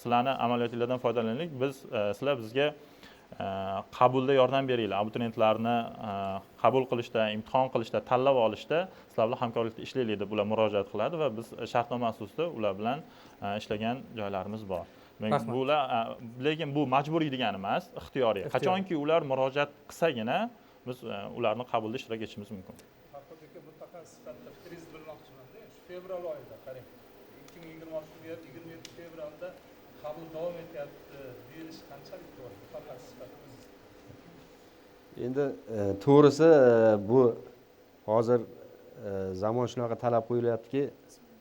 sizlarni amaliyotinglardan foydalanaylik, biz sizlar bizga qabulda yordam beringlar, abituriyentlarni qabul qilishda, imtihon qilishda, tanlab olishda sizlar bilan hamkorlikda ishlaylik deb ular murojaat qiladi va biz shartnoma asosida ular bilan ishlagan joylarimiz bor. Demak, Rahmat. bular lekin bu majburiy degani emas, ixtiyoriy. Ixtiyoriy. Qachonki ular murojaat qilsagina biz ularni qabulda ishtirok etishimiz mumkin. Farhod aka, mutaxassis sifatida fikringizni bilmoqchimanda. Shu fevral oyida, qarang, 2026 deyapti, 27 fevralda qabul davom etyapti deyilishi qanchalik to'g'ri, mutaxassis sifatida o'zingiz? Endi to'g'risi, bu hozir zamon shunaqa talab qo'yilyaptiki,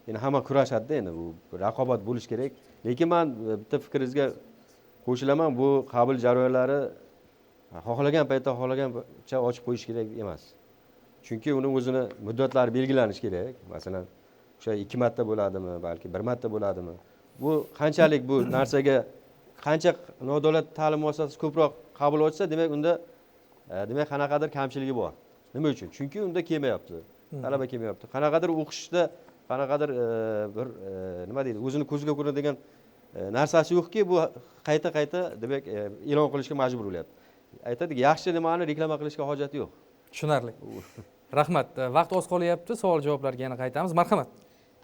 endi hamma kurashadida, endi bu raqobat bo'lishi kerak. Lekin man bitta fikringizga qo'shilaman: bu qabul jarayonlari xohlagan paytda xohlagancha ochib qo'yish kerak emas, chunki uni o'zini muddatlari belgilanishi kerak. Masalan, o'sha ikki marta bo'ladimi, balki bir marta bo'ladimi, bu qanchalik, bu narsaga qancha nodavlat ta'lim muassasasi ko'proq qabul ochsa, demak, unda demak, qanaqadir kamchiligi bor. Nima uchun? Chunki unda kelmayapti, talaba kelmayapti, qanaqadir o'qishda qanaqadir bir nima deydi, o'zini ko'ziga ko'rinadigan narsasi yo'qki, bu qayta qayta, demak, e'lon qilishga majbur bo'lyapti. Aytadiki, yaxshi nimani reklama qilishga hojat yo'q. Tushunarli, rahmat. Vaqt oz qolyapti, savol javoblarga yana qaytamiz. Marhamat.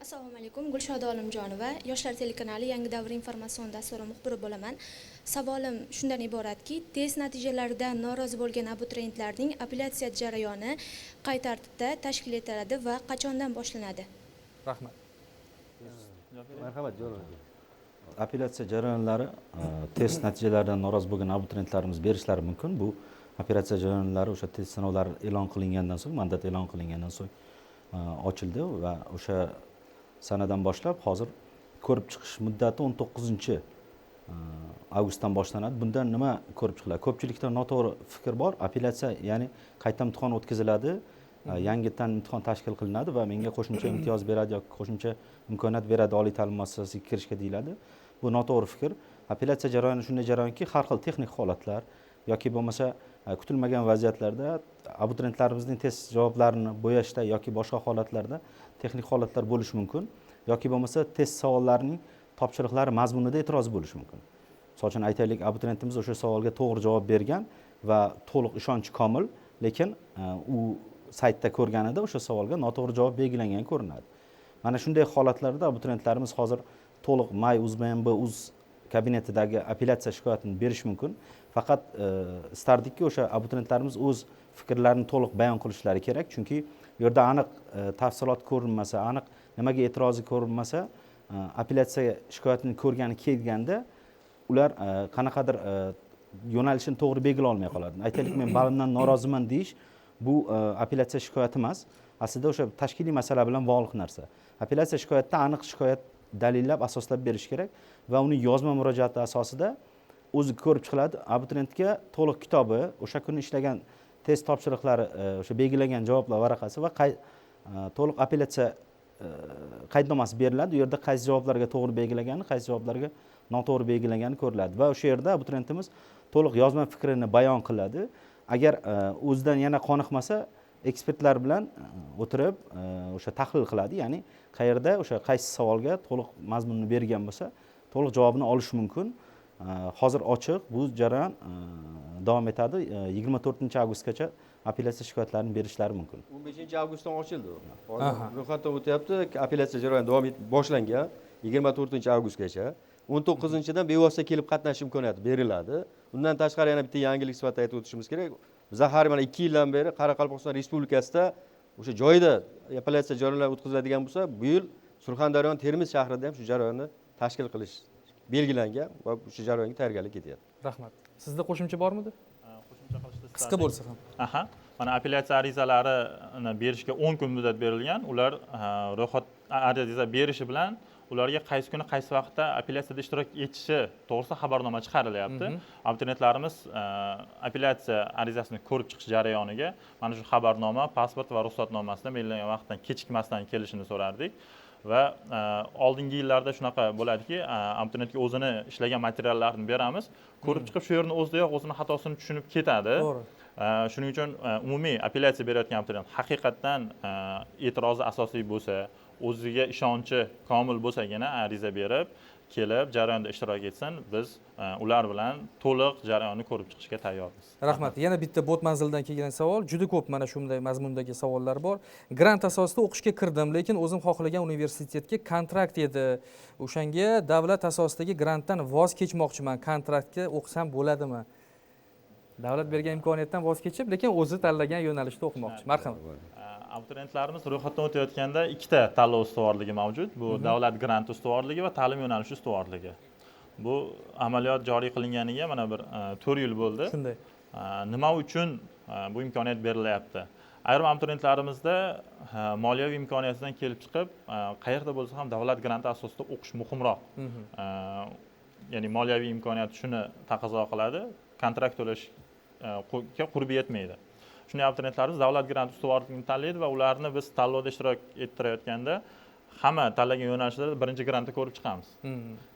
Assalomu alaykum, Gulshoda Olimjonova, Yoshlar telekanali Yangi davr informatsion dasturi muxbiri bo'laman. Savolim shundan iboratki, test natijalaridan norozi bo'lgan abituriyentlarning apellyatsiya jarayoni qay tartibda tashkil etiladi va qachondan boshlanadi? Rahmat. Marhamat, Jalol aka. Apellyatsiya jarayonlari test natijalaridan norozi bo'lgan abituriyentlarimiz berishlari mumkin. Bu apellyatsiya jarayonlari o'sha test sinovlari e'lon qilingandan so'ng, mandat e'lon qilingandan so'ng ochildi va o'sha sanadan boshlab hozir ko'rib chiqish muddati 19 avgustdan boshlanadi. Bundan nima ko'rib chiqiladi? Ko'pchilikda noto'g'ri fikr bor: apellyatsiya, ya'ni qayta imtihon o'tkaziladi, yangitdan imtihon tashkil qilinadi va menga qo'shimcha imtiyoz beradi yoki qo'shimcha imkoniyat beradi oliy ta'lim muassasasiga kirishga, deyiladi. Bu noto'g'ri fikr. Apellyatsiya jarayoni shunday jarayonki, har xil texnik holatlar yoki bo'lmasa kutilmagan vaziyatlarda abituriyentlarimizning test javoblarini bo'yashda yoki boshqa holatlarda texnik holatlar bo'lishi mumkin yoki bo'lmasa test savollarining topshiriqlari mazmunida e'tiroz bo'lishi mumkin. Misol uchun, aytaylik, abituriyentimiz o'sha savolga to'g'ri javob bergan va to'liq ishonchi komil, lekin u saytda ko'rganida o'sha savolga noto'g'ri javob belgilangan ko'rinadi. Mana shunday holatlarda abituriyentlarimiz hozir to'liq my uzbmb uz kabinetidagi apellyatsiya shikoyatini berish mumkin. Faqat istardikki, o'sha abituriyentlarimiz o'z fikrlarini to'liq bayon qilishlari kerak, chunki u yerda aniq tafsilot ko'rinmasa, aniq nimaga e'tirozi ko'rinmasa, apellyatsiya shikoyatini ko'rgani kelganda ular qanaqadir yo'nalishini to'g'ri belgilay olmay qoladi. Aytaylik, men balimdan noroziman deyish bu apellyatsiya shikoyati emas, aslida o'sha tashkiliy masala bilan bog'liq narsa. Apellyatsiya shikoyatda aniq shikoyat dalillab, asoslab berish kerak va uni yozma murojaati asosida o'zi ko'rib chiqiladi. Abituriyentga to'liq kitobi, o'sha kuni ishlagan test topshiriqlari, o'sha belgilangan javoblar varaqasi va to'liq apellyatsiya qaydnomasi beriladi. U yerda qaysi javoblarga to'g'ri belgilagani, qaysi javoblarga noto'g'ri belgilangani ko'riladi va o'sha yerda abituriyentimiz to'liq yozma fikrini bayon qiladi. Agar o'zidan yana qoniqmasa, ekspertlar bilan o'tirib o'sha tahlil qiladi, ya'ni qayerda o'sha qaysi savolga to'liq mazmunni bergan bo'lsa, to'liq javobini olish mumkin. Hozir ochiq bu jarayon davom etadi. 24 avgustgacha apellyatsiya shikoyatlarini berishlari mumkin. 15 avgustdan ochildi u. Hozir ro'yxatdan o'tyapti, apellyatsiya jarayoni davom etib boshlangan 24 avgustgacha. 19-dan bevosita kelib qatnashish imkoniyati beriladi. Undan tashqari, yana bitta yangilik sifatida aytib o'tishimiz kerak: biza har mana 2 yildan beri Qoraqalpog'iston Respublikasida o'sha joyida apellyatsiya jarayonlari o'tkaziladigan bo'lsa, bu yil Surxondaryo, Termiz shahrida ham shu jarayonni tashkil qilish belgilangan va shu jarayonga tayyorgarlik ketyapti. Rahmat. Sizda qo'shimcha bormidi? Qo'shimcha qilishni Qisqa istardik. bo'lsa ham. Aha, mana apellyatsiya arizalarini berishga 10 kun muddat berilgan. Ular ro'yxat ariza berishi bilan ularga qaysi kuni, qaysi vaqtda apellyatsiyada ishtirok etishi to'g'risida xabarnoma chiqarilyapti. Abituriyentlarimiz apellyatsiya arizasini ko'rib chiqish jarayoniga mana shu xabarnoma, pasport va ruxsatnomasini belgilangan vaqtdan kechikmasdan kelishini so'rardik. Va oldingi yillarda shunaqa bo'ladiki, abituriyentga o'zini ishlagan materiallarini beramiz, ko'rib chiqib, shu yerni o'zidayoq o'zini xatosini tushunib ketadi. Shuning uchun umumiy apellyatsiya berayotgan abituriyent haqiqatdan e'tirozi asosli bo'lsa, o'ziga ishonchi komil bo'lsagina ariza berib, kelib jarayonda ishtirok etsin. Biz ular bilan to'liq jarayonni ko'rib chiqishga tayyormiz. Rahmat. Yana bitta bot manzilidan kelgan savol. Juda ko'p mana shunday mazmundagi savollar bor. Grant asosida o'qishga kirdim, lekin o'zim xohlagan universitetga kontrakt edi. O'shanga davlat asosidagi grantdan voz kechmoqchiman. Kontraktga o'qisam bo'ladimi? Davlat bergan imkoniyatdan voz kechib, lekin o'zi tanlagan yo'nalishda o'qimoqchi. Marhamat. Abituriyentlarimiz ro'yxatdan o'tayotganda ikkita tanlov ustuvorligi mavjud: bu davlat granti ustuvorligi va ta'lim yo'nalishi ustuvorligi. Bu amaliyot joriy qilinganiga mana bir 4 yil bo'ldi. Nima uchun bu imkoniyat berilyapti? Ayrim abituriyentlarimizda moliyaviy imkoniyatidan kelib chiqib, qayerda bo'lsa ham davlat granti asosida o'qish muhimroq. Ya'ni moliyaviy imkoniyat shuni taqozo qiladi, kontrakt to'lashga qurbi yetmaydi. Shunday abituriyentlarimiz davlat granti ustuvorligini tanlaydi va ularni biz tanlovda ishtirok ettirayotganda hamma tanlagan yo'nalishlarda birinchi grantni ko'rib chiqamiz.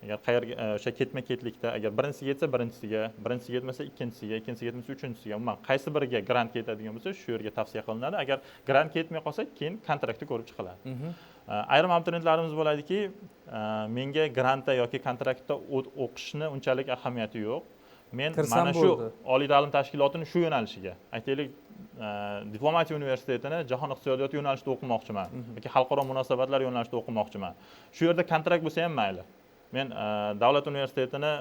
Agar qayerga o'sha ketma ketlikda agar birinchisiga yetsa birinchisiga, birinchisiga yetmasa ikkinchisiga, ikkinchisiga yetmasa uchinchisiga, umuman qaysi biriga grant ketadigan bo'lsa, shu yerga tavsiya qilinadi. Agar grant ketmay qolsa, keyin kontraktni ko'rib chiqiladi. Ayrim abituriyentlarimiz bo'ladiki, menga grantda yoki kontraktda o'qishni unchalik ahamiyati yo'q. Men Kirsam mana shu bo'ldi. oliy ta'lim tashkilotini shu yo'nalishiga, aytaylik, diplomatiya universitetini jahon iqtisodiyoti yo'nalishida o'qimoqchiman yoki xalqaro munosabatlar yo'nalishida o'qimoqchiman. Shu yerda kontrakt bo'lsa ham mayli. Men davlat universitetini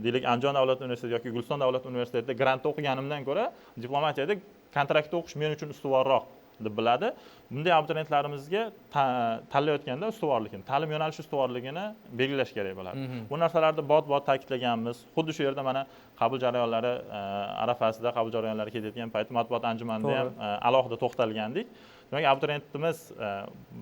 deylik, Andijon davlat universiteti yoki Guliston davlat universitetida grantda o'qiganimdan ko'ra diplomatiyada kontraktda o'qish men uchun ustuvorroq deb biladi. Bunday abituriyentlarimizga tanlayotganda ustuvorligini, ta'lim yo'nalishi ustuvorligini belgilash kerak bo'ladi. Bu narsalarni bot bot ta'kidlaganmiz. Xuddi shu yerda mana qabul jarayonlari arafasida, qabul jarayonlari ketayotgan payti matbuot anjumanida ham alohida to'xtalgandik. Demak, abituriyentimiz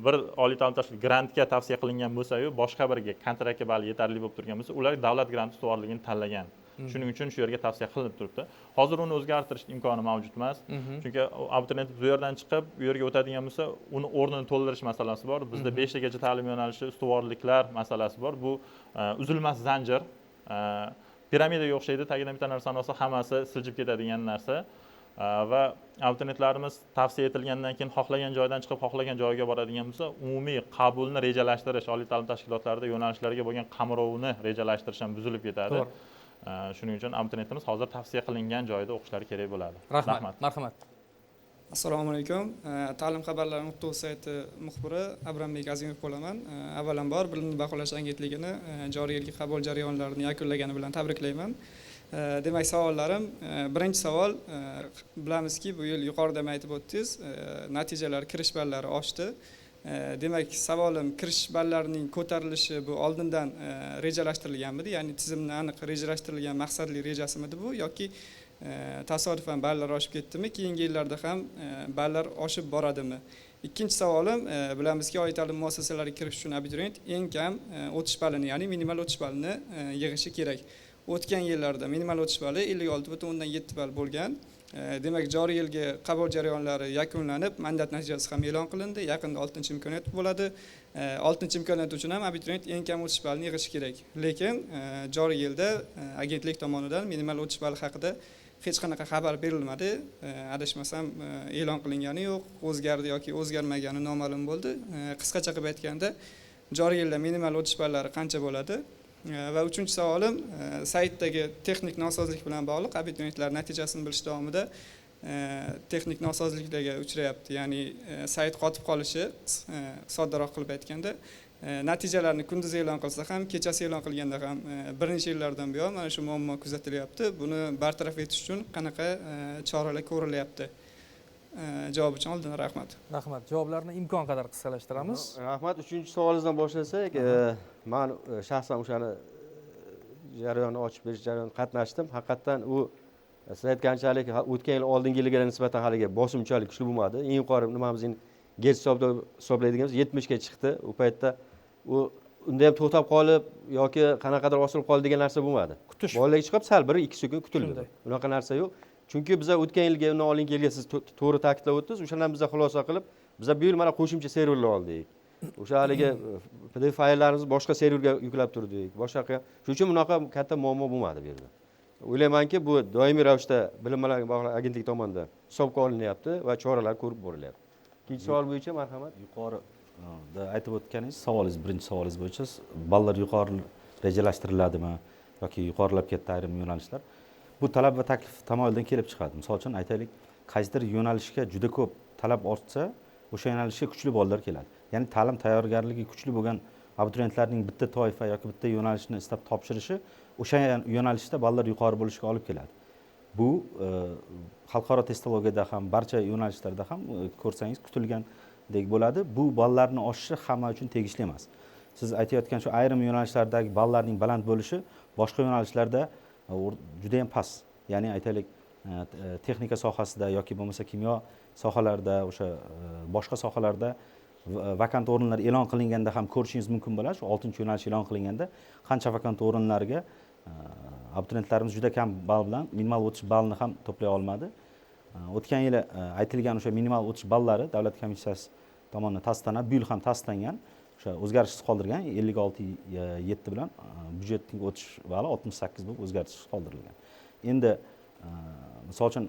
bir oliy ta'lim tashkiloti grantga tavsiya qilingan bo'lsa-yu, boshqa biriga kontraktga bali yetarli bo'lib turgan bo'lsa, ular davlat granti ustuvorligini tanlagan. Shuning uchun shu yerga tavsiya qilinib turibdi. Hozir uni o'zgartirish imkoni mavjud emas, chunki abituriyent bu yerdan chiqib u yerga o'tadigan bo'lsa, uni o'rnini to'ldirish masalasi bor. Bizda beshtagacha ta'lim yo'nalishi ustuvorliklar masalasi bor. Bu uzilmas zanjir, piramidaga o'xshaydi, tagidan bitta narsani olsa, hammasi siljib ketadigan narsa. Va abituriyentlarimiz tavsiya etilgandan keyin xohlagan joydan chiqib, xohlagan joyiga boradigan bo'lsa, umumiy qabulni rejalashtirish, oliy ta'lim tashkilotlarida yo'nalishlarga bo'lgan qamrovni rejalashtirish ham buzilib ketadi. Shuning uchun abituriyentimiz hozir tavsiya qilingan joyda o'qishlari kerak bo'ladi. Rahmat, marhamat. Assalomu alaykum. Ta'lim xabarlari .uz sayti muxbiri Abrambek Azimov bo'laman. Avvalambor, Bilimni baholash agentligini joriy yilgi qabul jarayonlarini yakunlagani bilan tabriklayman. Demak, savollarim, birinchi savol, bilamizki, bu yil yuqorida ham aytib o'tdingiz, natijalar, kirish ballari oshdi. Demak, savolim, kirish ballarining ko'tarilishi bu oldindan rejalashtirilganmidi, ya'ni tizimni aniq rejalashtirilgan maqsadli rejasimidi bu yoki tasodifan ballar oshib ketdimi, keyingi yillarda ham ballar oshib boradimi? Ikkinchi savolim, bilamizki, oliy ta'lim muassasalariga kirish uchun abituriyent eng kam o'tish ballini, ya'ni minimal o'tish ballini yig'ishi kerak. O'tgan yillarda minimal o'tish balli 56,7 ball bo'lgan. Demak, joriy yilgi qabul jarayonlari yakunlanib, mandat natijasi ham e'lon qilindi. Yaqinda oltinchi imkoniyat bo'ladi. Oltinchi imkoniyat uchun ham abituriyent eng kam o'tish ballini yig'ishi kerak, lekin joriy yilda agentlik tomonidan minimal o'tish balli haqida hech qanaqa xabar berilmadi. Adashmasam, e'lon qilingani yo'q, o'zgardi yoki o'zgarmagani noma'lum bo'ldi. Qisqacha qilib aytganda, joriy yilda minimal o'tish ballari qancha bo'ladi? Va uchinchi savolim, saytdagi texnik nosozlik bilan bog'liq. Abituriyentlar natijasini bilish davomida texnik nosozliklarga uchrayapti, ya'ni sayt qotib qolishi, soddaroq qilib aytganda, natijalarni kunduz e'lon qilsa ham, kechasi e'lon qilganda ham, bir necha yillardan buyon mana shu muammo kuzatilyapti. Buni bartaraf etish uchun qanaqa choralar ko'rilyapti? Javob uchun oldindan rahmat. Rahmat, javoblarni imkon qadar qisqalashtiramiz. Rahmat. Uchinchi savolingizdan boshlasak, man shaxsan o'shani jarayonni ochib berish jarayonida qatnashdim. Haqiqatdan u siz aytganchalik o'tgan yil, oldingi yilga nisbatan haligi bosim unchalik kuchli bo'lmadi. Eng yuqori nimamiz, GES hisoblaydiganimiz 70ga chiqdi. U paytda u unda ham to'xtab qolib yoki qanaqadir osilib qoldi degan narsa bo'lmadi. Kutish. Bolalarga chiqib sal 1-2 sekund kutildi. Unaqa narsa yo'q, chunki biza o'tgan yilga, undan oldingi yilga siz to'g'ri ta'kidlab o'tdingiz. O'shandan biza xulosa qilib, biza bu yil mana qo'shimcha serverlar oldik. O'sha haligi PDF fayllarimizni boshqa serverga yuklab turdik, boshqa qilgan. Shuning uchun bunaqa katta muammo bo'lmadi bu yerda. O'ylaymanki, bu doimiy ravishda Bilimlarga bog'liq agentlik tomonidan hisobga olinyapti va choralar ko'rib borilyapti. Ikkinchi savol bo'yicha marhamat. Yuqorida aytib o'tganingiz savolingiz, birinchi savolingiz bo'yicha, ballar yuqori rejalashtiriladimi yoki yuqorilab ketdi ayrim yo'nalishlar, bu talab va taklif tamoyilidan kelib chiqadi. Misol uchun, aytaylik, qaysidir yo'nalishga juda ko'p talab ortsa, o'sha yo'nalishga kuchli bolalar keladi, ya'ni ta'lim tayyorgarligi kuchli bo'lgan abituriyentlarning bitta toifa yoki bitta yo'nalishni istab topshirishi o'sha yo'nalishda ballar yuqori bo'lishiga olib keladi. Bu xalqaro testologiyada ham, barcha yo'nalishlarda ham ko'rsangiz, kutilgandek bo'ladi. Bu ballarni oshishi hamma uchun tegishli emas. Siz aytayotgan shu ayrim yo'nalishlardagi ballarning baland bo'lishi boshqa yo'nalishlarda juda yam past, ya'ni aytaylik, texnika sohasida yoki bo'lmasa kimyo sohalarida, o'sha boshqa sohalarda vakant o'rinlar e'lon qilinganda ham ko'rishingiz mumkin bo'ladi. Shu oltinchi yo'nalish e'lon qilinganda qancha vakant o'rinlarga abituriyentlarimiz juda kam ball bilan minimal o'tish ballini ham to'play olmadi. O'tgan yili aytilgan o'sha minimal o'tish ballari davlat komissiyasi tomonidan tasdiqlanadi, bu yil ham tasdiqlangan, o'sha o'zgarishsiz qoldirilgan 56,7 bilan, byudjetning o'tish bali 68 bo'lib o'zgarishsiz qoldirilgan. Endi misol uchun,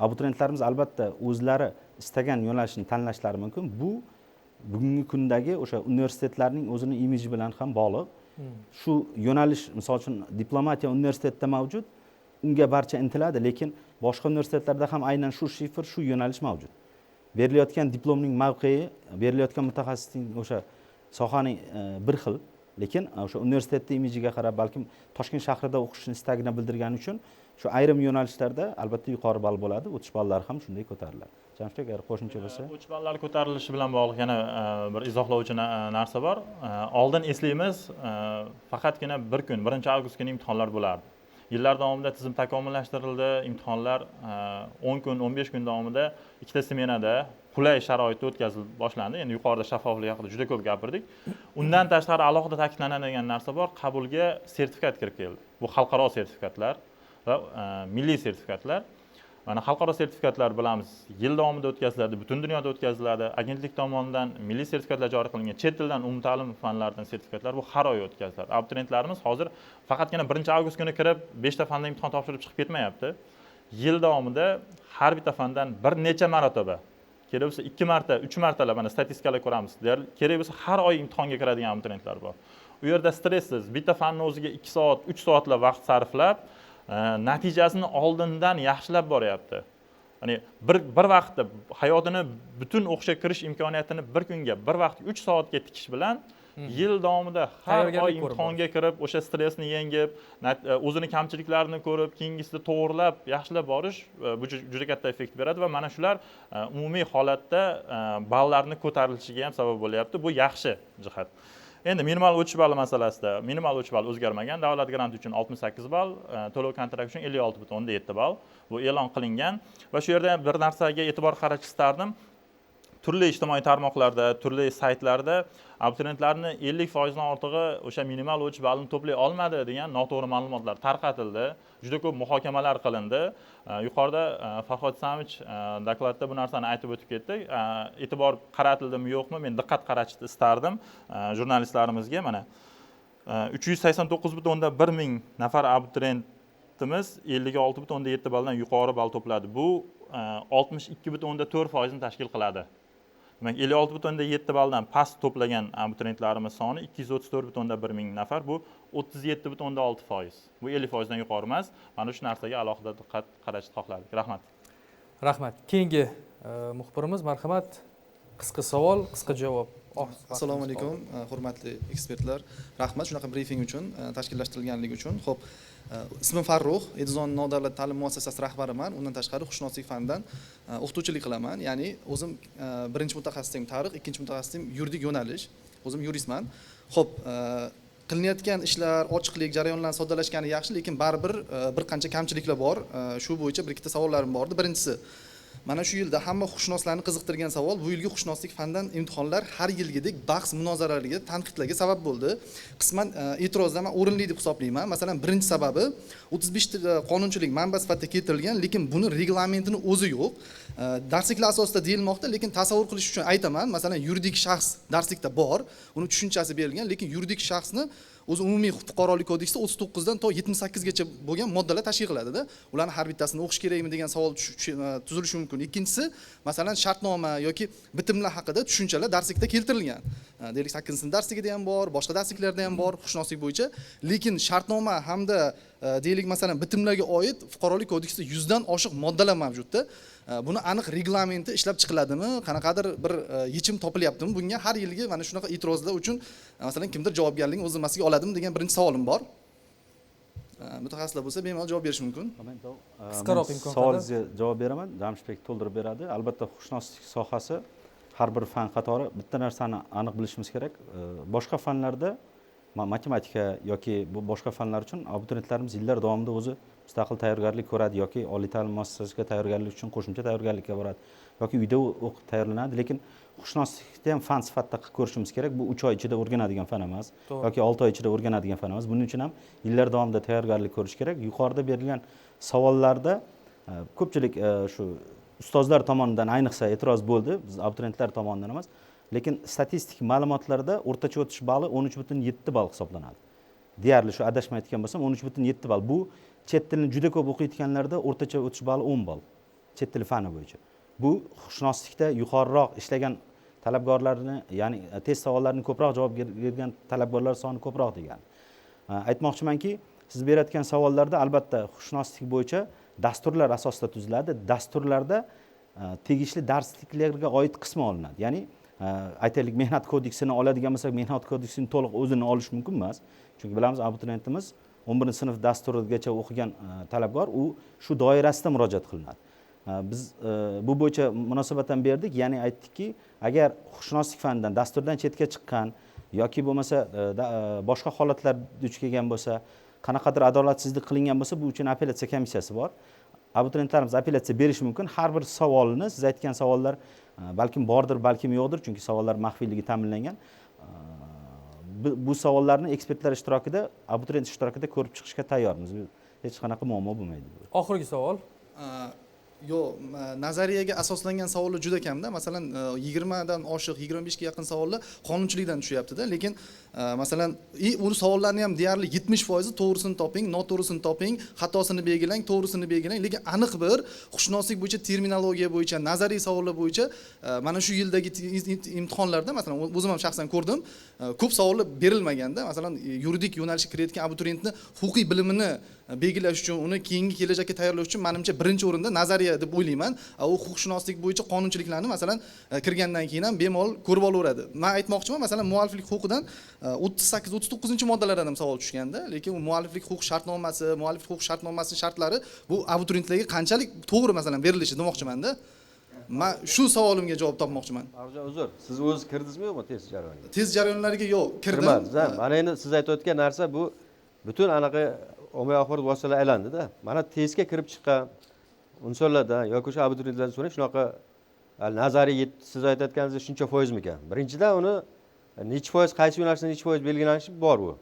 abituriyentlarimiz albatta o'zlari istagan yo'nalishni tanlashlari mumkin. Bu bugungi kundagi o'sha universitetlarning o'zini imiji bilan ham bog'liq. Shu yo'nalish, misol uchun, diplomatiya universitetda mavjud, unga barcha intiladi, lekin boshqa universitetlarda ham aynan shu shifr, shu yo'nalish mavjud. Berilayotgan diplomning mavqei, berilayotgan mutaxassisning o'sha sohaning bir xil, lekin o'sha universitetni imijiga qarab, balkim Toshkent shahrida o'qishni istagini bildirgani uchun shu ayrim yo'nalishlarda albatta yuqori ball bo'ladi, o'tish ballari ham shunday ko'tariladi. Jamshid aka, agar qo'shimcha bo'lsa. O'tish ballari ko'tarilishi bilan bog'liq yana bir izohlovchi narsa bor. Oldin eslaymiz, faqatgina bir kun, 1 avgust kuni imtihonlar bo'lardi. Yillar davomida tizim takomillashtirildi, imtihonlar 10 kun, 15 kun davomida ikkita smenada qulay sharoitda o'tkazilib boshlandi. Endi yuqorida shaffoflik haqida juda ko'p gapirdik. Undan tashqari alohida ta'kidlanadigan narsa bor: qabulga sertifikat kirib keldi. Bu xalqaro sertifikatlar va milliy sertifikatlar. Mana, xalqaro sertifikatlar, bilamiz, yil davomida o'tkaziladi, butun dunyoda o'tkaziladi. Agentlik tomonidan milliy sertifikatlar joriy qilingan. Chet tildan, umumta'lim fanlaridan sertifikatlar, bu har oy o'tkaziladi. Abituriyentlarimiz hozir faqatgina 1 avgust kuni kirib, beshta fandan imtihon topshirib chiqib ketmayapti. Yil davomida har bitta fandan bir necha marotaba, kerak bo'lsa ikki marta, uch martalab, mana statistikalar ko'ramiz, deyarli kerak bo'lsa har oy imtihonga kiradigan abituriyentlar bor. U yerda stresssiz bitta fanni o'ziga 2 soat, 3 soatlab vaqt sarflab, natijasini oldindan yaxshilab boryapti. Ya'ni bir vaqtda hayotini, butun o'qishga kirish imkoniyatini bir kunga, bir vaqt, 3 soatga tikish bilan yil davomida har oy Tayyorgarlik ko'rib. imtihonga kirib, o'sha stressni yengib, o'zini kamchiliklarini ko'rib, keyingisida to'g'irlab, yaxshilab borish, bu juda katta effekt beradi va mana shular umumiy holatda ballarni ko'tarilishiga ham sabab bo'lyapti. Bu yaxshi jihat. Endi minimal o'tish bali masalasida minimal o'tish bali o'zgarmagan. Davlat granti uchun 68 ball, to'lov kontrakt uchun 56,7 ball. Bu e'lon qilingan va shu yerda bir narsaga e'tibor qaratishni istardim. Turli ijtimoiy tarmoqlarda, turli saytlarda abituriyentlarni 50 foizdan ortig'i o'sha minimal o'tish balini to'play olmadi degan noto'g'ri ma'lumotlar tarqatildi, juda ko'p muhokamalar qilindi. Yuqorida Farhod Samovich dokladda bu narsani aytib o'tib ketdi. E'tibor qaratildimi, yo'qmi, men diqqat qaratishni istardim jurnalistlarimizga. Mana, 389,1 ming nafar abituriyentimiz 56,7 balldan yuqori ball to'pladi. Bu 62,4 foizni tashkil qiladi. Demak, 56,7 balldan past to'plagan abituriyentlarimiz soni 234,1 ming nafar. Bu 37,6 foiz. Bu 50 foizdan yuqori emas. Mana shu narsaga alohida diqqat qaratishni xohlardik. Rahmat. Rahmat. Keyingi muxbirimiz, marhamat, qisqa savol, qisqa javob. Oh, Assalomu alaykum, hurmatli ekspertlar. Rahmat shunaqa brifing uchun, tashkillashtirilganligi uchun. Ho'p, ismim Farruh, Edizon nodavlat ta'lim muassasasi rahbariman. Undan tashqari huquqshunoslik fanidan o'qituvchilik qilaman. Ya'ni o'zim birinchi mutaxassisligim tarix, ikkinchi mutaxassisligim yuridik yo'nalish. O'zim yuristman. Ho'p, qilinayotgan ishlar, ochiqlik, jarayonlar soddalashgani yaxshi, lekin baribir bir qancha kamchiliklar bor. Shu bo'yicha bir ikkita savollarim bor edi. Birinchisi, mana shu yilda hamma huquqshunoslarni qiziqtirgan savol: bu yilgi huquqshunoslik fanidan imtihonlar har yilgidek bahs, munozaralarga, tanqidlarga sabab bo'ldi. Qisman e'tirozlar man o'rinli deb hisoblayman. Masalan, birinchi sababi, 35 ta qonunchilik manba sifatida keltirilgan, lekin buni reglamentini o'zi yo'q. Darsliklar asosida deyilmoqda, lekin tasavvur qilish uchun aytaman, masalan, yuridik shaxs darslikda bor, uni tushunchasi berilgan, lekin yuridik shaxsni o'zi umumiy fuqarolik kodeksida 39dan to 78gacha bo'lgan moddalar tashkil qiladida, ularni har bittasini o'qish kerakmi degan savol tuzilishi mumkin. Ikkinchisi, masalan, shartnoma yoki bitimlar haqida tushunchalar darslikda keltirilgan. Deylik, 8-sinf darsligida ham bor, boshqa darsliklarda ham bor huquqshunoslik bo'yicha, lekin shartnoma hamda deylik, masalan, bitimlarga oid fuqarolik kodeksida 100dan oshiq moddalar mavjudda. Buni aniq reglamenti ishlab chiqiladimi, qanaqadir bir yechim topilyaptimi bunga? Har yilgi mana shunaqa e'tirozlar uchun masalan, kimdir javobgarlikni o'z zimmasiga oladimi degan birinchi savolim bor. Mutaxassislar bo'lsa, bemalol javob berishi mumkin. Qisqaroq Men imkon qadar. Savolingizga javob beraman, Jamshidbek to'ldirib beradi. Albatta, huquqshunoslik sohasi har bir fan qatori bitta narsani aniq bilishimiz kerak. Boshqa fanlarda, matematika yoki bu boshqa fanlar uchun abituriyentlarimiz yillar davomida o'zi mustaqil tayyorgarlik ko'radi yoki oliy ta'lim muassasasiga tayyorgarlik uchun qo'shimcha tayyorgarlikka boradi yoki uyda o'qib tayyorlanadi. Lekin huquqshunoslikni ham fan sifatida qilib ko'rishimiz kerak. Bu 3 oy ichida o'rganadigan fan emas yoki 6 oy ichida o'rganadigan fan emas. Buning uchun ham yillar davomida tayyorgarlik ko'rish kerak. Yuqorida berilgan savollarda ko'pchilik shu ustozlar tomonidan ayniqsa e'tiroz bo'ldi, biz abituriyentlar tomonidan emas. Lekin statistik ma'lumotlarda o'rtacha o'tish bali 13,7 ball hisoblanadi deyarli. Shu adashmay aytgan bo'lsam, 13,7 ball. Bu chet tilini juda ko'p o'qiyotganlarda o'rtacha o'tish bali 10 ball chet tili fani bo'yicha. Bu huquqshunoslikda yuqoriroq ishlagan Talabgorlarni, ya'ni test savollarini ko'proq javob bergan talabgorlar soni ko'proq degani. Aytmoqchimanki, siz berayotgan savollarda albatta huquqshunoslik bo'yicha dasturlar asosida tuziladi. Dasturlarda tegishli darsliklarga oid qismi olinadi. Ya'ni aytaylik, mehnat kodeksini oladigan bo'lsak, mehnat kodeksini to'liq o'zini olish mumkin emas. Chunki bilamiz, abituriyentimiz 11-sinf dasturigacha o'qigan talabgor, u shu doirasida murojaat qilinadi. Biz bu bo'yicha munosabat ham berdik, ya'ni aytdikki, agar huquqshunoslik fanidan dasturdan chetga chiqqan yoki bo'lmasa boshqa holatlar duch kelgan bo'lsa, qanaqadir adolatsizlik qilingan bo'lsa, bu uchun apellyatsiya komissiyasi bor. Abituriyentlarimiz apellyatsiya berishi mumkin. Har bir savolni, siz aytgan savollar balkim bordir, balkim yo'qdir, chunki savollar maxfiyligi ta'minlangan. Bu savollarni ekspertlar ishtirokida, abituriyent ishtirokida ko'rib chiqishga tayyormiz. Hech qanaqa muammo bo'lmaydi. Oxirgi savol. Yo'q, nazariyaga asoslangan savollar juda kamda. Masalan, 20 dan oshiq, 25 ga yaqin savollar qonunchilikdan tushyapti-da, lekin masalan, u savollarni ham deyarli 70% to'g'risini toping, noto'g'risini toping, xatosini belgilang, to'g'risini belgilang, lekin aniq bir huquqshunoslik bo'yicha, terminologiya bo'yicha, nazariy savollar bo'yicha mana shu yildagi imtihonlarda, masalan, o'zim ham shaxsan ko'rdim, ko'p savollar berilmaganda. Masalan, yuridik yo'nalishga kirayotgan abituriyentni huquqiy bilimini belgilash uchun, uni keyingi kelajakka tayyorlash uchun manimcha birinchi o'rinda nazariya deb o'ylayman. U huquqshunoslik bo'yicha qonunchiliklarni, masalan, kirgandan keyin ham bemalol ko'rib olaveradi. Men aytmoqchiman, masalan, mualliflik huquqidan 38, 39 moddalardan ham savol tushganda, lekin u mualliflik huquq shartnomasi, mualliflik huquq shartnomasi shartlari bu abituriyentlarga qanchalik to'g'ri, masalan, berilishi demoqchimanda. Men shu savolimga javob topmoqchiman. Farruxjon, uzr, siz o'zi kirdingizmi yo'qmi test jarayoniga? Test jarayonlariga yo'q, kirdim. Kirmadingiz, ha? Mana endi siz aytayotgan narsa bu butun anaqa ommaviy axborot vositalari aylandida. Mana testga kirib chiqqan insonlardan yoki o'sha abituriyentlardan so'rang, shunaqa nazariy siz aytayotganingiz shuncha foizmikan? Birinchidan uni nechi foiz, qaysi yo'nalishda nechi foiz belgilanishi bor bu.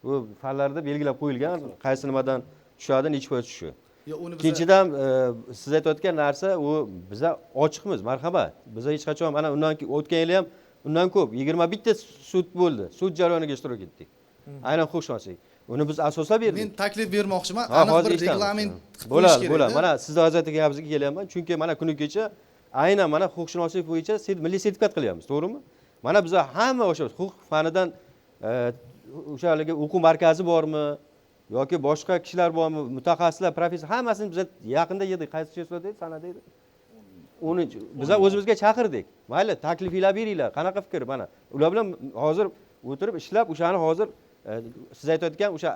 Bu fanlarda belgilab qo'yilgan, qaysi nimadan tushadi, nechi foiz tushishi. Yo'q, uni biza Ikkinchidan, siz aytayotgan narsa u biza ochiqmiz, marhamat. Biza hech qachon mana undan o'tgan yili ham undan ko'p 21 ta sud bo'ldi. Sud jarayoniga ishtirok etdik. Aynan huquqshunoslik. Uni biz asoslab berdik. Men taklif bermoqchiman, Ha, aniq hozir bir eshitamiz. reglament qilib qo'yish Bo'ladi, kerak. bo'ladi. Mana siz hozir aytgan gapingizga kelyapman. Chunki mana kuni kecha aynan mana huquqshunoslik bo'yicha milliy sertifikat qilyapmiz, to'g'rimi? Mana biz hamma o'sha huquq fanidan o'sha haligi o'quv markazi bormi yoki boshqa kishilar bormi, mutaxassislar, professor, hammasini biz yaqinda yig'dik. Qaysi число deydi, sana deydi? 10. Biz o'zimizga chaqirdik. Mayli, taklifinglar beringlar. Qanaqa fikr mana? Ular bilan hozir o'tirib ishlab, o'shani hozir siz aytayotgan o'sha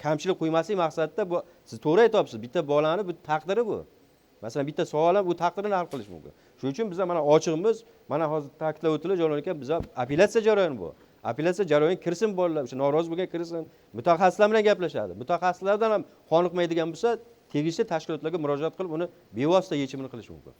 kamchilik qo'ymaslik maqsadida bu siz to'g'ri aytyapsiz. Bitta bolani bu taqdiri bu. Masalan, bitta savol ham bu taqdirini hal qilish mumkin. Shuning uchun biz mana ochiqmiz. Mana hozir ta'kidlab o'tildi Jalol aka, biz apellyatsiya jarayoni bu. Apellyatsiya jarayoni kirsin bolalar, o'sha norozi bo'lgan kirsin, mutaxassislar bilan gaplashadi. Mutaxassislardan ham qoniqmaydigan bo'lsa, tegishli tashkilotlarga murojaat qilib, uni bevosita yechimini qilish mumkin.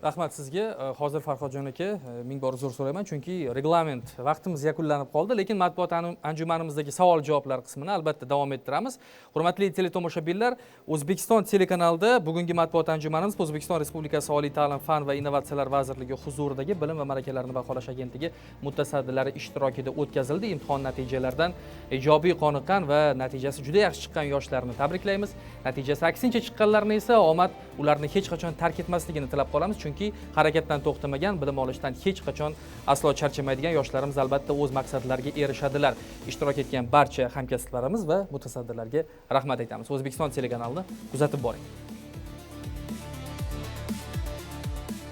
Rahmat sizga. Hozir Farhodjon aka, ming bor uzr so'rayman, chunki reglament vaqtimiz yakunlanib qoldi, lekin matbuot anjumanimizdagi savol javoblar qismini albatta davom ettiramiz. Hurmatli teletomoshabinlar, O'zbekiston telekanalida bugungi matbuot anjumanimiz O'zbekiston Respublikasi Oliy ta'lim, fan va innovatsiyalar vazirligi huzuridagi Bilim va malakalarni baholash agentligi mutasaddilari ishtirokida o'tkazildi. Imtihon natijalaridan ijobiy qoniqqan va natijasi juda yaxshi chiqqan yoshlarni tabriklaymiz. Natijasi aksincha chiqqanlarni esa omad ularni hech qachon tark etmasligini tilab qolamiz, chunki harakatdan to'xtamagan, bilim olishdan hech qachon aslo charchamaydigan yoshlarimiz albatta o'z maqsadlariga erishadilar. Ishtirok etgan barcha hamkasblarimiz va mutasaddilarga rahmat aytamiz. O'zbekiston telekanalini kuzatib boring.